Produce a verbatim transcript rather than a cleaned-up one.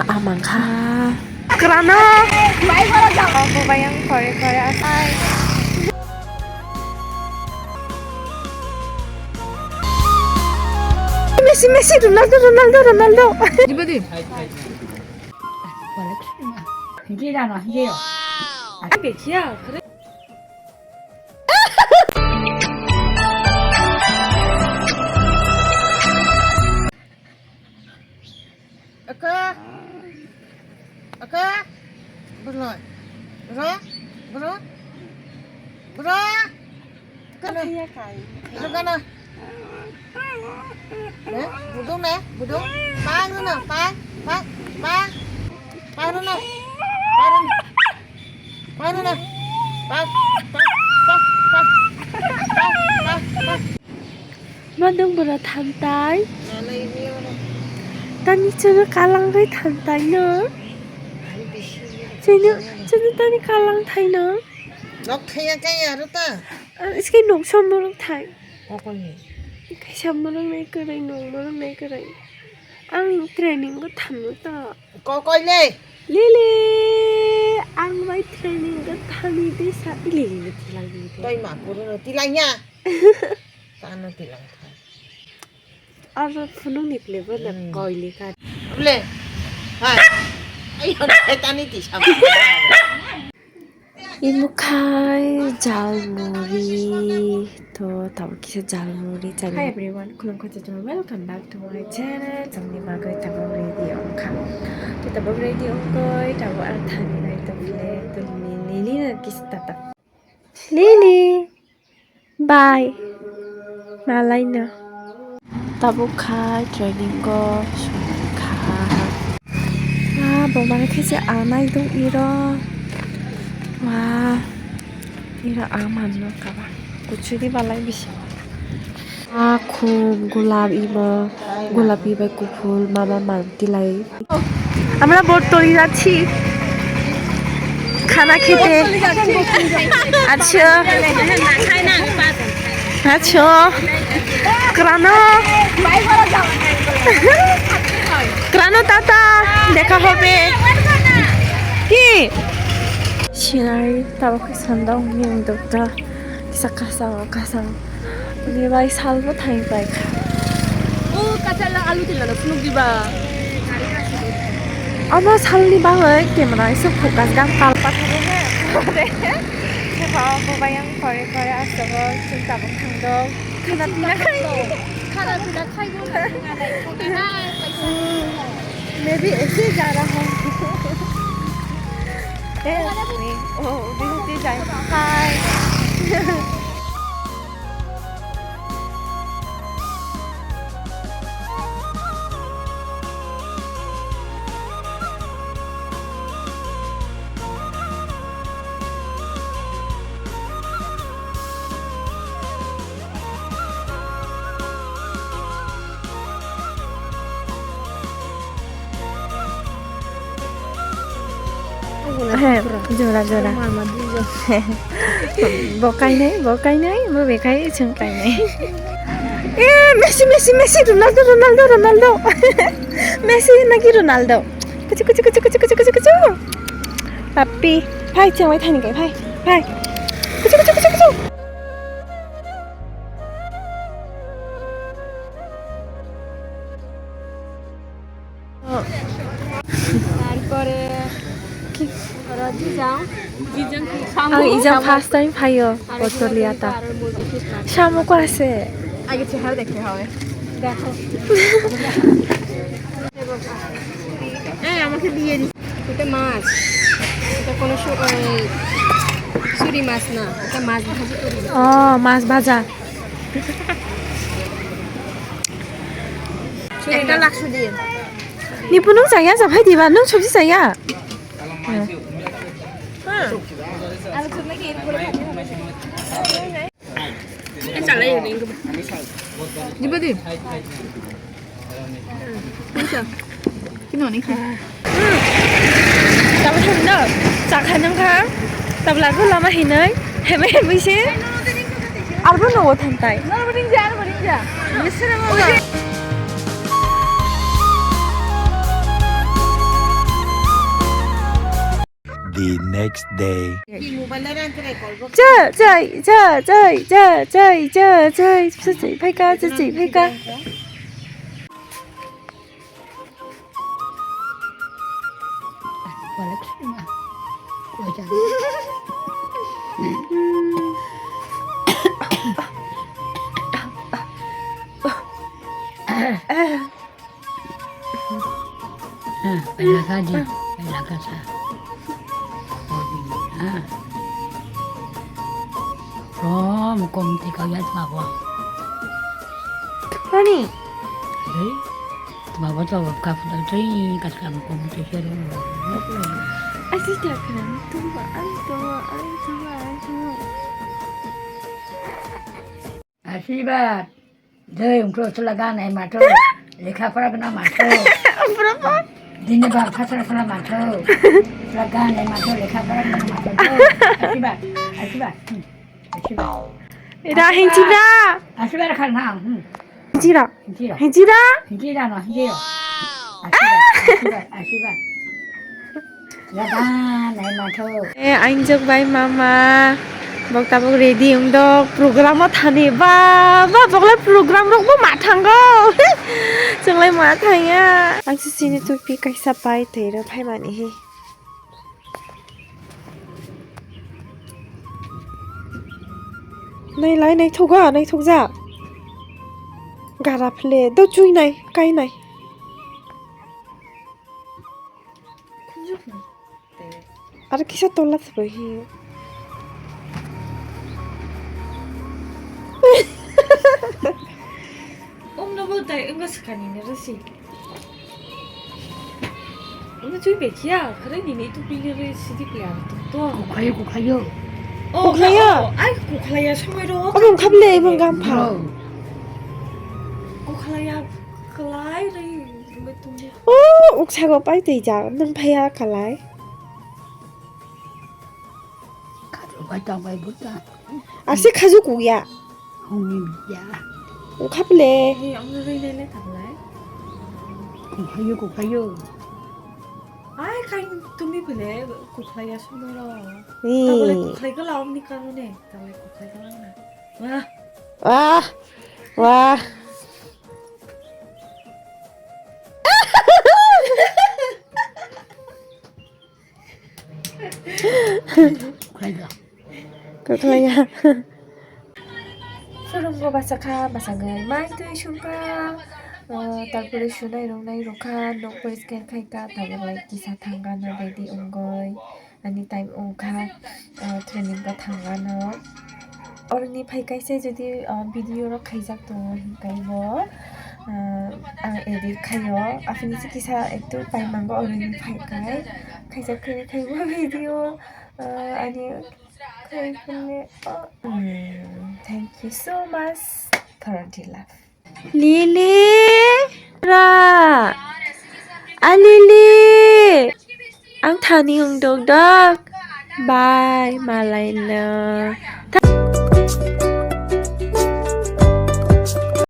Amang kha. Krano. Obo bayang kore kore asai. Messi, Messi, Ronaldo, Ronaldo, Ronaldo. Di ba di? Hiji rano, hiji yo. Abi kia. Aka. Aka. Bro. Bro. Bro. Bro. Kana. Bro kana. Eh, budung na, budung. Pang na, pang, pang, pang. Pang na. Pang na. Pang na. Pang, pang, pang. Madung bora thantai. Tani chwngno kalang bai thantai no. Chwngno, chwngno tani kalang thai no. Nok thaya kaya aro ta. Iske nok som norok thai. Okolni. Kaisa morok nai kwrwi, nok morok nai kwrwi. Ang training go thango ta. Kokoi le. Lili, ang bai training go thani de sa. Lili no tilang ni de. Toi ma kuru no tilang ya. Tano tilang kha. Aro phunuk ni ple bo na koi le ka. Ble. Hai. Ayo, tani ti sama. Imo khai jalmuri. To, tabuk kisa jalmuri chani. Hi everyone, khulumkha jotono, welcome back to my channel. Chwngni bagwi tabuk ready wngkha. To, tabuk ready wngkha, tabuk ang thani nai tongkhe, to nini, nini no kisa tata. Lili. Bye. Malaina. Tabuk khai training go songkha. Ah, bo mane khe se anai do iro. Wah. Iro aman no kaba. Kuchuri balai bisi. Ah, khum gulab ibo. Gulapi bai kuphur ma ma mang tilai. আমরা বোট তলি যাচ্ছি খানা খেতে। আচ্ছা। আচ্ছা। ক্রানো। ক্রানো টাটা। দেখা হবে। কি? Sinai tabuk khe sandok ni dokta. Kisa kasang kasang. Ni bai salbo thai pai kha. O kacha la alu tila na phunuk diba. Abo salni bagwi camera iso focus gam kal patharo he. Sepa bo bayang kore kore aswk o chwng tabuk thangdo. Khana pina khai. Khana pina khai bo. Maybe ऐसे ही जा रहा है। ए, ओ, भी होती जाए। हाय। He, jora, jora. Bo kainai, bo kainai, bo bekhai chwng kainai. Eh, Messi, Messi, Messi, Ronaldo, Ronaldo, Ronaldo. Messi naki Ronaldo. Kuchu, kuchu, kuchu. Papi, phai, chwng bai thani kai, phai, phai. Kuchu, kuchu, kuchu, kuchu. তারপরে কি? ওরা জিজাং, জিজাং কি? শামুক, ang ijang শামুক। First time phaio, আর এখানে Botoliata. আর মুরগি ফিশ মাছ। শামুকও আছে। আগে চেহারা দেখতে হবে। দেখো। এই, আমাকে দিয়ে দিস। এটা মাছ। এটা কোনো সু-, ওই, চুরি মাছ না। এটা মাছ ভাজি করি। Oh, mas baja. একটা লাক্স দিয়ে। Ni phunuk chaya, japhai diba, nwng sobji chaya? Diba di? Kino ni kha? Tabla thangno, chakha nang kha. Tabla ko lama hinoi, heme heme se. Arbo no thantai. Arbo ning ja, arbo ning ja. Misra ma. The next day. Cha, chai, cha, chai, cha, chai, cha, chai, cha, chai, phaika, cha, chai, phaika. Ah, pai laka di, pai laka sa. Odi, ah. Rom kom ti kau ya tma bo. Ani. Dei, tma bo to ka phu dei, kat kam kom ti se ro. Asi ta kran, tuma, ang tuma, ang tuma, ang tuma. Asirwad. Dei, wngkhe chwla ganai matho. Lekha pora gana matho. Dini bang khasra sala matho. Chwla ganai matho, lekha pora gana matho. Asirwad. Asirwad. Hmm. Asirwad. Ira hinchira. Asirwad khan na. Hmm. Hinchira. Hinchira. Hinchira. Hinchira no, hinchira. Asirwad. Asirwad. Asirwad. Yadan, ai matho. E, ainjok bai mama. Bok tabok ready wngdok. Program o thani ba, ba, boklai program rok bo ma thango. Chwnglai ma thangya. Ang se sini tupi kaisa pai tei rw phaimani hi. Nai lai, naithok ga, naithok ja. Gara phle, do chui nai, kai nai. Aro kisa tola thwbai hi. Omno bo tai wngkha swkani ni rwsi. Wngkha chui bai khiya, khwrwi nini tupini rwi sidi pia to. Kukhayo, kukhayo. Oh, kukhlaiya? Oh, ai kukhlaiya somoi ro. Obo wngkha bwle, ebo wngkha mpha. Bro. Kukhlaiya, khlai rwi, rwi tongya. Oh, uksago pai tei ja, nwng phaiya khalai. Khaju bai tong bai buta. Ase khaju kukya. Hongni biya. Ukhaple. He, ang rui le le thaklai. Kukhayo, kukhayo. Ai, kai tumi pele kukhlaiya sumero. Ni. Tabole kukhlai gala omni karone. Tabole kukhlai gala na. Wah. Wah. Wah. Kwkhlaiya. Phwrwngbo basa kha, bwsagwi mai twi sungkha, ah, tarpore sunai rwnai rwkha, nok poriskar khaikha, tabuk lai kisa thangkha na ready wngwi, ani time wngkha, ah, training bo thangkha no. Oroni phai kaisa jodi, ah, video rok khaijak tongo hinkai bo, ah, ang edit khaio. Aphini se kisa ektu paimango oroni phai kai. Khaijak khe khai bo video, ah, ani khai phone, oh, mm, thank you so much. Thoroughly love. Lily, ra. A Lily. Ang thani wng dok dok. Bye, malai no.